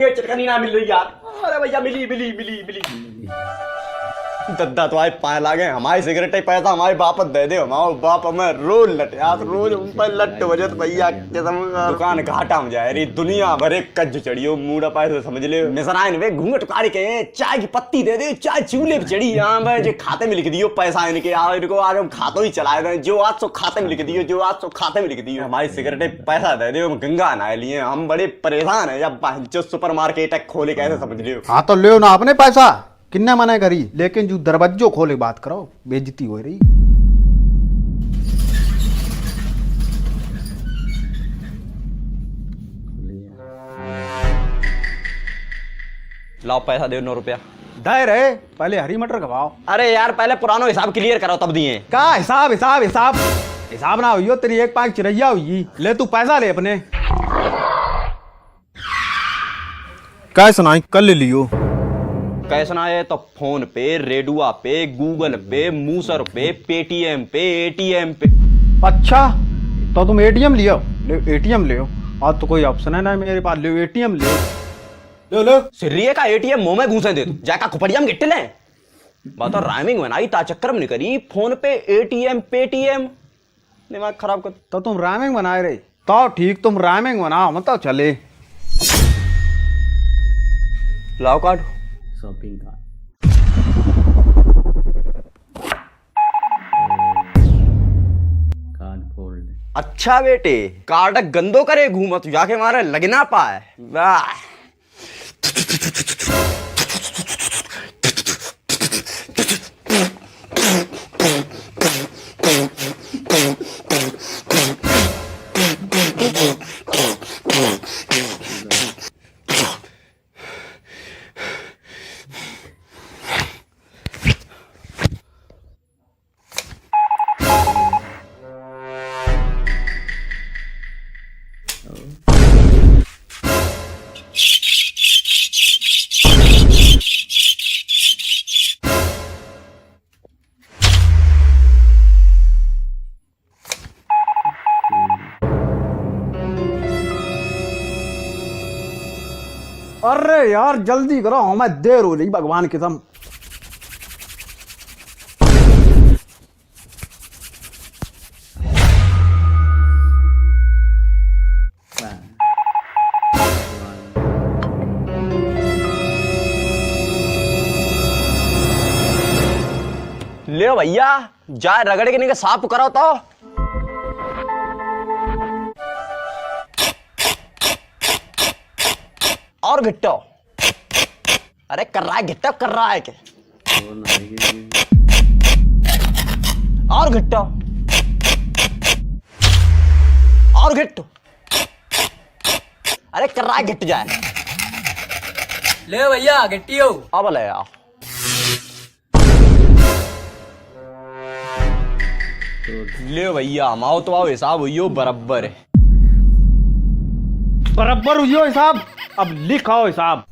चटकनी ना मिल रही यार। अरे भैया मिली मिली मिली मिली। दद्दा तो आए पाए लागे हमारी सिगरेट ही पैसा हमारे बाप दे दे, हमारे बाप हमें रोज लट यार, रोज उन पर लट बजत भैया दुकान घाटा में जाए रही, दुनिया भरे कज्ज चढ़ियो मूड़ा पाए समझ ले मिसराइन वे घूंघट उतार के चाय की पत्ती दे दे, चाय चूल्हे पे चढ़ी यहाँ भाई जो खाते में लिख दियो पैसा इनके यार, इनको आज हम खातों ही चलाए रहे, जो आज सो खाते में लिख दियो, जो आज सो खाते में लिख दियो, हमारी सिगरेट पैसा दे दे, हम गंगा नहा लिए, हम बड़े परेशान है जब जो सुपर मार्केट खोले कैसे समझ लियो। हाँ तो ले ना अपने पैसा किन्ने मना करी, लेकिन जो दरवाजो खोले बात करो बेइज्जती हो रही। लाओ पैसा दे 9 रुपया। दे रहे पहले हरी मटर खवाओ। अरे यार पहले पुरानो हिसाब क्लियर करो तब दिए। का हिसाब हिसाब हिसाब हिसाब ना हुई तेरी एक पाँच चिरैया हुई, ले तू पैसा ले अपने। क्या सुनाई कल ले लियो। कैसना है तो फोन पे, रेडुआ पे, गूगल पे, मूसर पे, पेटीएम पे, एटीएम पे। अच्छा तो तुम एटीएम लियो, ले एटीएम लियो, आज तो कोई ऑप्शन है ना मेरे पास, ले एटीएम ले लो लो। सिर्रिये का एटीएम मुंह में घुसे दे तू, जाका खुपड़िया में गिट्टे ले। बात तो राइमिंग बनाई ता चक्कर में नहीं करी, फोन पे एटीएम पेटीएम दिमाग खराब कर। तो तुम राइमिंग बनाए रहे तो ठीक, तुम राइमिंग बनाओ मतलब चले। लाओ कार्ड। शॉपिंग का कार्ड फोल्ड। अच्छा बेटे कार्ड गंदो करे घूमत जाके मारे लगना पाए। वाह अरे यार जल्दी करो हमें देर हो रही भगवान की कसम। ले भैया जा रगड़ के नहीं साफ करो तो। और घिट्टो, अरे कर रहा है घिट्टो, कर रहा है क्या? और घिट्टो, और घिट्टो, अरे कर रहा है घिट जाए। ले भैया घिट्टियो। अब ले आओ। ले भैया हमाओ तो आओ हिसाब हुई हो बराबर है। बराबर हुई हो हिसाब, अब लिखाओ हिसाब।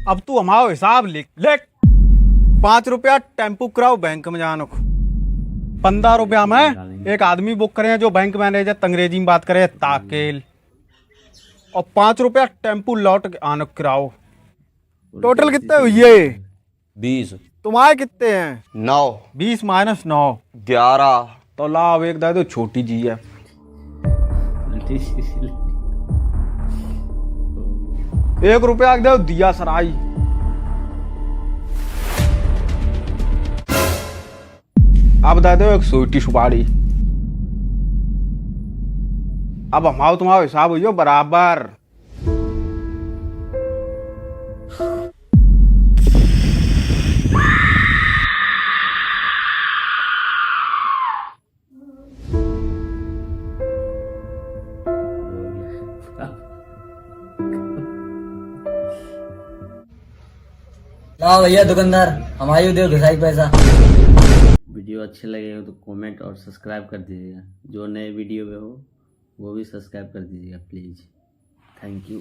अब तू हमारो हिसाब लिख लिख। 5 रुपया टेम्पू कराओ बैंक में जानो को, 15 रुपया में एक आदमी बुक करे जो बैंक मैनेजर अंग्रेजी में बात करे ताकेल, और 5 रुपया टेम्पू लौट के आनो कराओ। टोटल कितने हुए? 20। तुम्हारे कितने हैं? 9। 20 माइनस 9 11। तो लाओ एक दे दो छोटी जी है। 1 रुपया दे दिया सराई। अब दे दो एक सोटी सुपारी। अब हमारो तुम्हारा हिसाब हुई बराबर। लाओ भैया दुकानदार हमारी दे घुसाई पैसा। वीडियो अच्छे लगे हो तो कमेंट और सब्सक्राइब कर दीजिएगा। जो नए वीडियो में हो वो भी सब्सक्राइब कर दीजिएगा प्लीज़। Thank you.